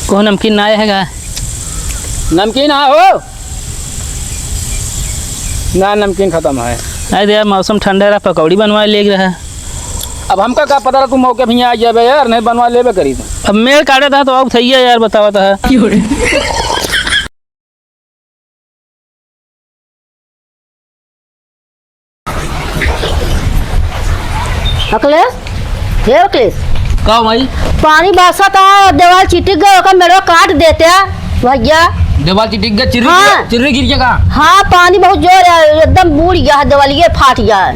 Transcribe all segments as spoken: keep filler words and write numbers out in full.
कौन नमकीन ना आए है का? नमकीन हाँ हो ना, नमकीन खतम है। अरे यार, मौसम ठंडा रहा, पकौड़ी बनवाए लेग रहा। अब हमका का पता रहा, तू मौके पे हियाँ आ जाबे यार, नहीं बनवा लेबे करी। अब मेड़ काटे था तो अब सही है यार, बतावा था। अखिलेश, हे अखिलेश। का भाई? पानी बरसत है, देवाल चिटिक गए, ओकर मेड़वा काट देते भैया। देवाल चिटिक गए, चिर्री हाँ। गिर-, चिर्री गिर गया का? हाँ, पानी बहुत जोर है, एकदम बूड़ गया है, देवालिये फाट गया है।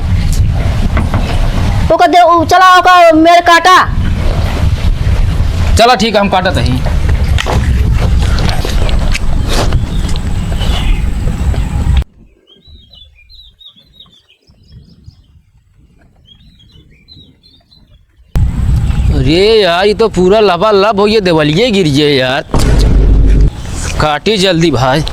ओकर दे-, उ चला, ओकर मेड़ काटा। चला ठीक है, हम काटत हई। अरे यार, ये तो पूरा लबालब हो, ये देवलिये गिर गए यार। काटी जल्दी भाई।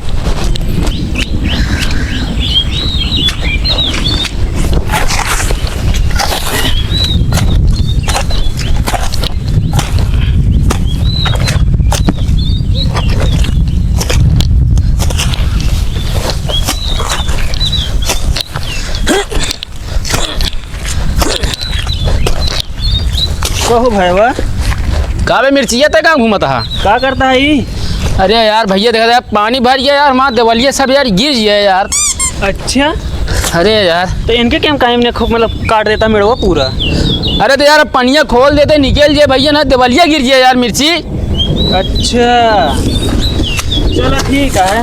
कहो भैया। का बे मिर्चिया, तै कहाँ घूमत हा? का करता है ई? अरे यार भैया, देखा यार, पानी भर गया यार, हमार देवलिया सब यार गिर गया यार। अच्छा। अरे यार। तो इनके क्या काम, इन्हें खूब मतलब काट देता मेड़वा पूरा। अरे तो यार, अब पनिया खोल देते, निकल जाए भैया, ना देवलिया गिर जाए यार मिर्ची। अच्छा, चलो ठीक है।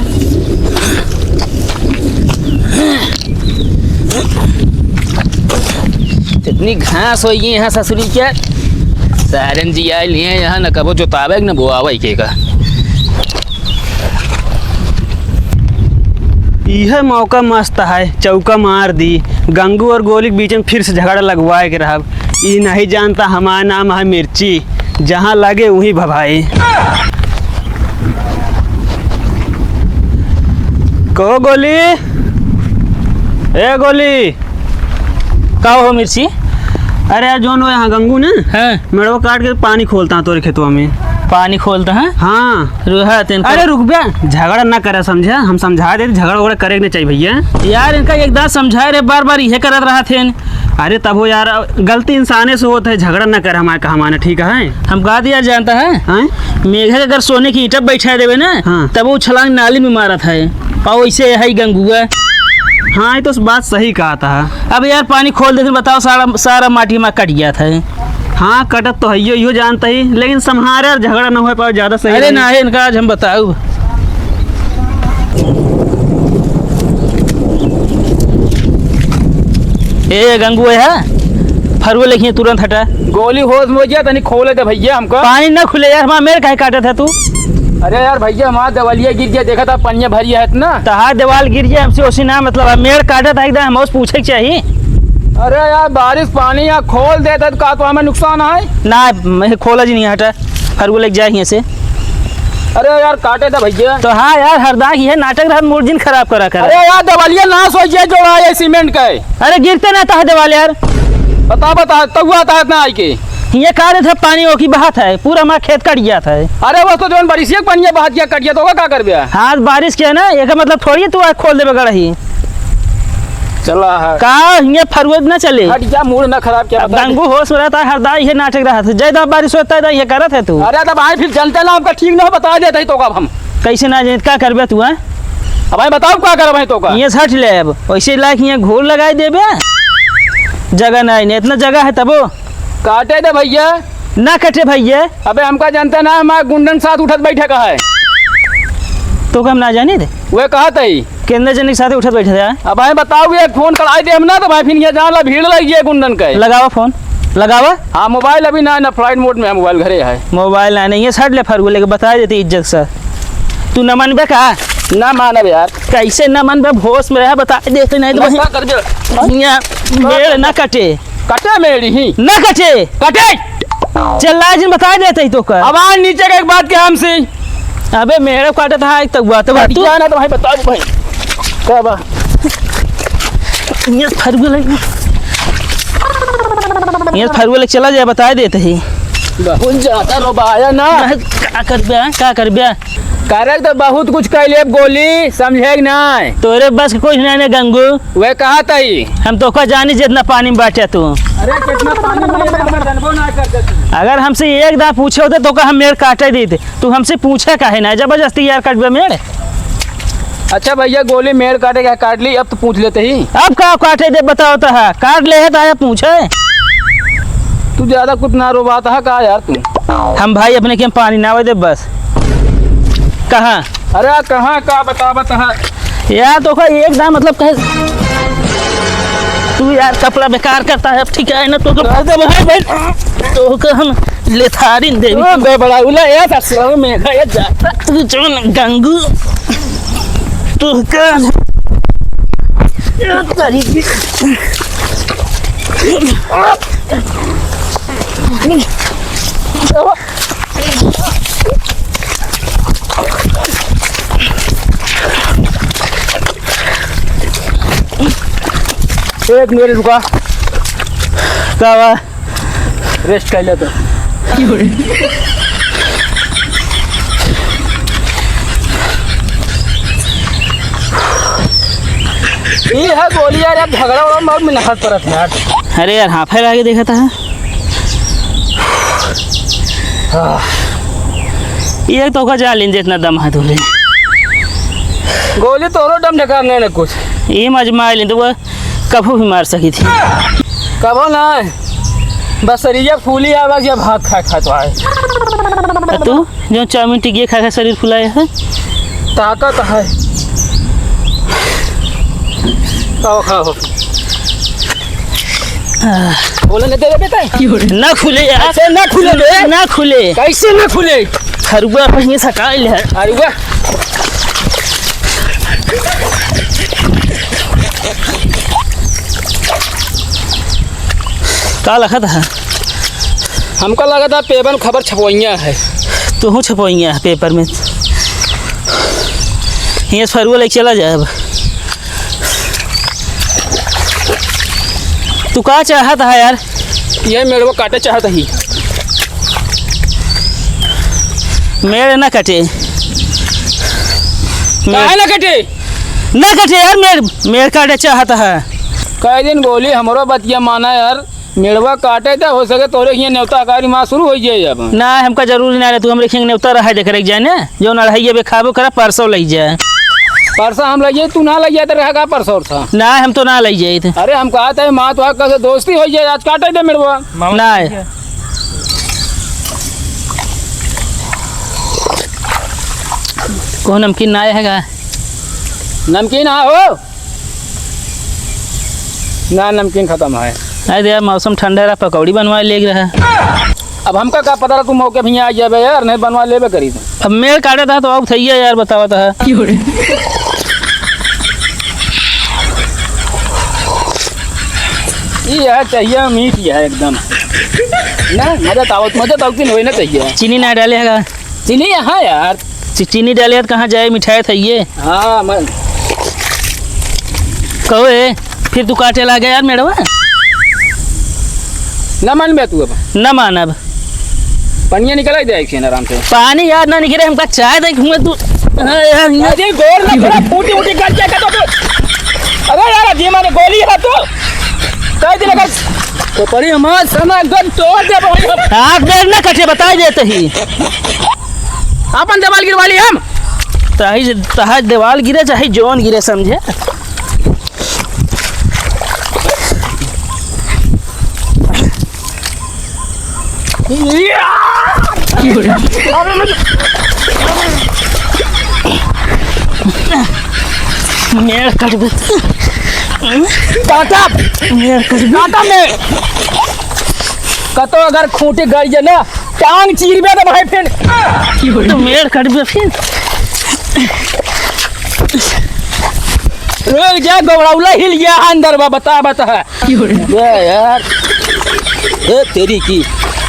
इतनी घास होइ गई यहाँ ससुरी के, सारन जी आए लिए यहाँ, न कबो जोतावे न बोआवे के का। इहे मौका मस्त है, चौका मार दी। गंगू और गोली के बीच में फिर से झगड़ा लगवाए के रहब। ई नहीं जानता हमार नाम है मिर्ची, जहाँ लगे वहीं भभाई। को गोली, ए गोली। का हो मिर्ची? अरे यार, जोन वो यहाँ गंगू ना, हाँ। मेड़वा काट के पानी खोलता है तोरे खेतवा में। पानी खोलता है? हाँ। रुहा तेन अरे रुक बे, झगड़ा ना करे, समझे? हम समझा देते, झगड़ा वगड़ा करे के नहीं चाहिए भैया। यार, इनका एक दाँत समझाए रहे, बार बार इहे करत रहा थे। अरे तब हो यार, गलती इंसाने से होत है, झगड़ा ना करे हमारे कहा माने, ठीक है? हम कहा दिया जानता है, हाँ? मेघा के अगर सोने की ईंटा बैठा देवे ना, हाँ। तब वो छलांग नाली में मारत है। और वैसे है गंगुआ। हाँ, ये तो बात सही कहा था। अब यार पानी खोल देते, बताओ, सारा, सारा माटी में कट गया था। हाँ, कटत तो है, यो, यो जानता ही, लेकिन सम्हारे और झगड़ा न हो पावे, ज्यादा सही अरे रही। ना है इनका, आज हम बताऊ। ए गंगू है, फरुआ लेखिए तुरंत हटा। गोली होश में हो गया, तनी खोले दे भैया हमका। पानी ना खुले यार, हमारा मेड़ काहे काटत है तू? अरे यार भैया, हमारा देवलिया गिर गया, देखा था पनिया भरी है इतना। तहार देवाल गिर गया, हमसे ओसी ना मतलब है, मेड़ काटत है एकदम, हम उस पूछे के चाहिए। अरे यार, बारिश पानी यहाँ खोल देता तो का तो हमें नुकसान है? ना, मैं खोला जी नहीं हटा, फरुआ लेके जाए हियाँ से। अरे यार, काटे था भैया। तो हाँ यार, हरदा ही है, नाटक रहत, मूड जिन खराब करा कर। अरे यार, देवालिया नाश हो जाए, जोड़ा है सीमेंट का है। अरे गिरते ना था देवाल यार। बता, बता, तउआ था इतना आई के। ये का रे था, पानी ओकी बहात है, पूरा हमारा खेत कट गया था। अरे वो तो जोन बारिश के पानी बहात गया, कट गया, तो ओका का करबे? हाँ, बारिश के है ना, एकर मतलब थोड़ी तू आज खोल देबे गड़ही। चला है। का हियाँ फरुआ ना चले? हट जा, मूड ना खराब क्या अब बता दे। गंगू होश में रहता है, हरदा ये नाटक रहत है। जय दा बारिश होता है, दा ये करत है तू। अरे तो भाई फिर जनते ना, हमका ठीक ना बता देते ही तो अब हम। कैसे ना जाने, का करबे तू, हैं? अब भाई बताओ का करब भाई तो का? ये सट ले अब, वैसे लायक ये घोल लगाई देबे। जगह नहीं, नहीं इतना जगह है तबो। काटे दे भैया। ना कटे भैया। अबे हमका जनता ना, हमारे गुंडन साथ उठत बैठे का है। तो का हम ना जानी थे? वे कहत है। केंद्र जन के साथ उठत बैठे थे। अब भाई बताओ, ये फोन कराई दे हम ना, तो भाई फिर ये जान ला भीड़ लगी है गुंडन का। लगावा फोन, लगावा। हाँ, मोबाइल अभी ना, ना flight mode में है, मोबाइल घरे है। मोबाइल ना, नहीं है, सट ले फरुआ लेके बता देती इज्जत से। तू न मानबे का? ना मानब यार। कैसे ना मानबे? होश में रहा, बता देते नहीं तो मैं वही का करबे? यहाँ मेड़ ना कटे। कटे मेड़ी ही। ना कटे। कटे। चल, लाजिन बता देते ही तो कर। अब आ नीचे का एक बात के हमसे। अबे मेरे काटे था, एक तो बात, बात तू क्या ना तो भाई बता दे भाई। क्या बा? ये फरुआ लग, ये फरुआ लग चला जाए, बता देते ही। बहुत ज्यादा रोबाया ना। का करबे, हाँ? का करबे? करे तो बहुत कुछ कइले गोली, समझे कि नाहीं? तोरे बस के कुछ नाहीं ना गंगू। वे कहा तई? हम तोका जानी जितना पानी में बाटे तू। अरे कितना पानी में है, हम जानबो ना करते तू। अगर हमसे एक दाँव पूछे होते तोका हम मेड़ काटे देते। तू हमसे पूछे काहे ना? जबरदस्ती यार कटबे मेड़। अच्छा भइया, गोली मेड़ काटे का काट ली, अब तो पूछ लेते ही। अब का काटे दे बताओ तो है, काट ले है तो आया पूछे। तू ज्यादा कुछ ना रोबाता है का यार तू? हम भाई अपने के पानी ना आवे दे बस। कहाँ? अरे कहाँ का बतावत है? यार तोका एक दाँव मतलब कहे तू यार कपड़ा बेकार करता है, अब ठीक है ना? तो, तो कर दे भाई, भाई। तोका हम लेथारिन देवी। ओ, बे बड़ा उला, ए, ससुरा में, ए, जाता। तू जौन गंगू, तू का, ए, तेरी की। एक मिनट रुका। का बा? रेस्ट कर ले तो। ई है गोली यार, यार झगड़ा उगड़ा में बहुत मेहनत परत है यार। अरे यार, हाफे लागे देखा था। आह। ये तो का जान लेन जितना दम है तोरे। गोली तोरो दम ढका नहीं ना कुछ। ये मजमा लेन तो वो कभू भी मार सकी थी। कभो ना। बस शरीर फूली आवा या भात खा खा तो आए। आ तू जो चाउमीन टिकिया खा खा शरीर फुलाए है। ताकत है। खाओ, खाओ। बोले न दे बेटा। ना खुले यार। ऐसे ना खुले बे। ना खुले। कैसे ना खुले? फरुआ पहिए सकाइल है। फरुआ। का लखत है? हमका लगा था पेपर में खबर छपवइया है। तोहू छपवइया है पेपर में। हियाँ से फरुआ लेके चला जाए अब। तू का चाहत है यार? ये मेड़वा काटे चाहत ही। मेड़ ना कटे। मेड़ काहे ना कटे? ना कटे यार, मेड़, मेड़ काटे चाहत है। कई दिन बोली हमरो बतिया माना यार। मेड़वा काटे त हो सके तोरे हियाँ नेवता अकारी माँ शुरू होइ जाए अब। ना, हमका जरूरी ना रहे, तू हमरे हियाँ नेवता रहा दे करे जाने, जौन अढ़ाई बे खाबो करा, परसों लइ जाए। परसों हम लइ जाए, तू ना लइ जाए त रहा का परसों सा? ना, हम तो ना लइ जाए थे। अरे हम कहा था माँ तो कैसे दोस्ती होइ जाए, आज काटे दे मेड़वा। ना। कौन नमकीन ना आया है का? नमकीन हाँ हो। ना, नमकीन खतम है। अरे यार, मौसम ठंडा रहा, पकौड़ी बनवा लेग रहा। अब हमका का पता रहा तू मौके पे हियाँ आ जाबे यार, नहीं बनवा लेबे करी तू। अब मेड़ काटे था तो अब थइया यार, बतावा था। क्यों रे? ई है चाहिए मीठ, ई है एकदम। ना, मजा तो आवत, मजा तो आवत नहीं, वही ना चाहिए। चीनी ना डाले है का? चीनी यहाँ यार। ची-, चीनी डाले त कहाँ जाए, मिठाई था ये। हाँ, मन। कहो ए, फिर तू काटे लागे यार मेड़वा। ना मानबे तू अब। ना मानब। पनिया निकल ही दे ऐसे आराम से। पानी यार ना निकले, हमका चाय दे घूमे तू। हाँ यार, यार। अरे गोर ना थोड़ा फूटी उटी कर क्या कर तू। अरे यार, ये मारे गोली है तू। कह दे लगा। तो परी हमार समा गन तोड़ दे भाई हम। हाथ पैर ना कटे, बताई देते ही। आपन देवाल गिरवा ली हम। चाहे, चाहे देवाल गिरे, चाहे जौन गिरे, समझे? मेड़ कटबे। काटा। मेड़ कटबे। काटा में। कतो अगर खूंटी गड़ जाए ना, टांग चीरबे तो भाई फिर। तो मेड़ कटबे फिर। रुक जा, गोबड़ौला हिल गया अंदर बा, बता, बता। ये यार, ए तेरी की।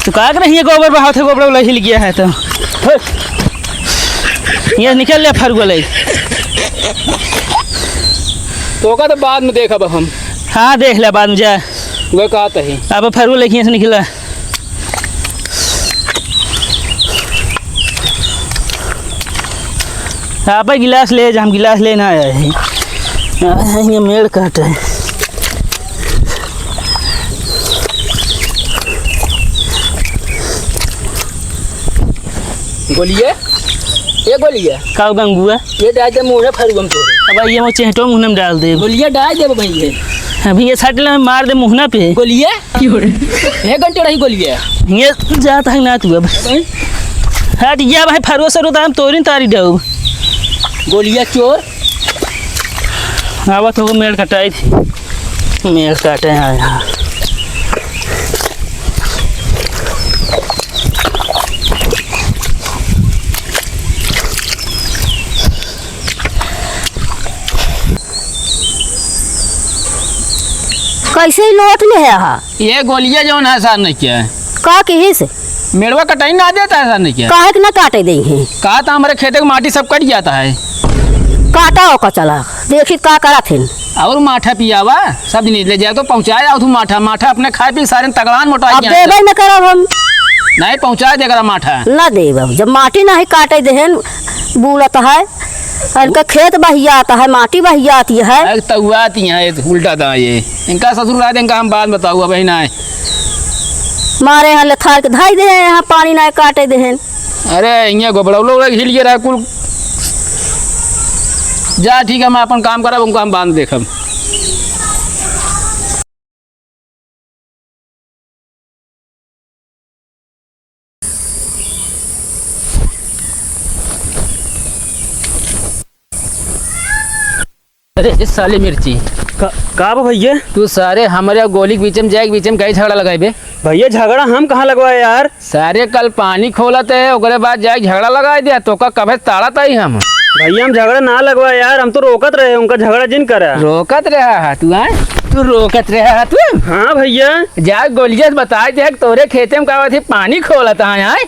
तू का कर रही है, गोबर बहावत है, गोबड़ौला हिल गया है तो। हट। ये निकल ले फरुआ ले। तो का तो बाद में देखब हम। हाँ, देख ले बाद में जा। वह कहा तही। अब फरुआ लेके यहाँ से निकला। आप गिलास ले जा, हम गिलास लेना आया है। आया है, ये मेड़ काटे। गोलिया, ए गोलिया। का हो गंगुआ? ये डाल दे मुँह में फरुआ में तोरे। अब ये मो चेहटो मुँह में डाल दे। गोलिया डाल दे भाई ये। अभी ये सट ले मार दे मुँहना पे। गोलिया? हे घंटे रही गोलिया। ये जात है ना तू अब। भाई? हट जा भाई, फरुआ सरुआ तो हम तोरी तारी डब। गोलिया चोर। आवत हो मेड़ कटाई थी। मेड़ काटे हैं यहाँ। कैसे ही लोट ले है हा? ये गोलिया जौन है सार ने क्या? का किहिस? मेड़वा कटाई ना देता है सार ने क्या? काहे के ना काटे देइ हैं? कहा था हमारे खेते के माटी सब कट जाता है। काटा ओका चला, देखी का करत हिन। और माठा पियावा, सब दिन ले जाए तो पहुँचाए आओ तू माठा, माठा अपने खाए पी सारे तगड़ान मोटाई अब के देबे न करब हम। नहीं पहुँचाए दे करा माठा। ना देब अब, जब माटी नहीं काटे देहेन, बूलत है, इनका खेत बहियात है, माटी बहियाती है। अरे तउआती हैं, एक उल्टा दाएँ ये। इनका ससुर रहा दे, इनका हम बात बताऊ, अब ही ना है। मारे यहाँ लेथार के धाई दे हैं, यहाँ पानी ना काटे दे हैं। अरे, यहाँ गोबड़ौलो लोग हिल गया रहा कुल। जा, ठीक है, मैं अपन काम करब, उनका हम बाद में देखब। अरे, ए साले मिर्ची। का, का बा भैया? तू सारे हमरे और गोली के बीच में जाए के बीच में काहे झगड़ा लगाए बे? भैया, झगड़ा हम कहाँ लगवाए यार? सारे कल पानी खोलत है, ओकरे बाद जाए झगड़ा लगाए दिया, तो का कभे ताड़त आई हम? भैया, हम झगड़ा ना लगवाए यार, हम तो रोकत रहे, उनका झगड़ा जिन करा। रोकत रहा है तू, हैं? तू रोकत रहा है तू? हाँ भैया। जा गोलिया से बताए दे, तोरे खेते में का बात है, पानी खोलत है, हैं?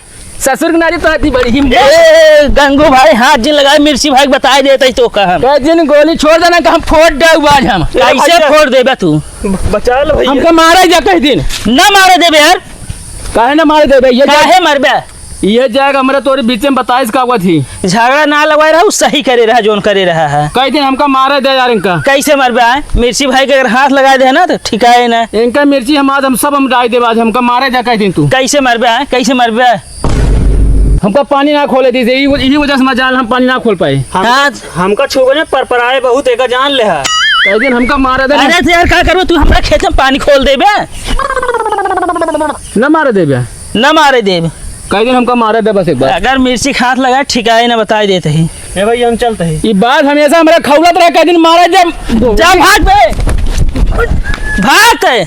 ससुर के नारी तो आती बड़ी हिम्मत। ए, गंगू भाई, हाथ जिन लगाए, मिर्ची भाई के बताए देते ही तो का हम। कह जिन गोली छोड़ देना, कि हम फोड़ देब आज हम। कैसे भैया। फोड़ देबे तू? ब-, बचा लो भैया। हमका मारे जा कह दिन। ना मारे देबे यार। काहे ना मारे देबे? ये जा- काहे मरबे? ये जाएगा हमरे तोरे बीच में बताइस का हुआ थी। झगड़ा ना लगवाए रहा, उ सही करे रहा, जोन करे रहा है। कह दिन हमका मारे दे यार इनका। कैसे मरबे आए? मिर्ची भाई के अगर हाथ लगाए दे ना तो ठिकाए ना। इनका मिर्ची हम आज हम सब हम डाल देब आज, हमका मारे जा कह दिन तू। कैसे मरबे आए? कैसे मरबे? हमका पानी ना खोले दी, यही, यही वजह से मैं जाल हम पानी ना खोल पाए। हम, हाँ। हमका छुबे ने पर पर आए बहुत, एका जान ले है। कह दिन हमका मारे दे ना। अरे तो यार, का करबे तू? हमरा खेत में पानी खोल देबे। ना मारे देबे। ना मारे देबे। कह दिन हमका मारे दे बस एक बार। अगर मिर्ची खात लगा, ठिकाए ना बताए देते ही। ए भाई, हम चलते ही। ई बात हमेशा हमरा खौलत रहे, कह दिन मारे दे। जा भाग बे। भाग ते।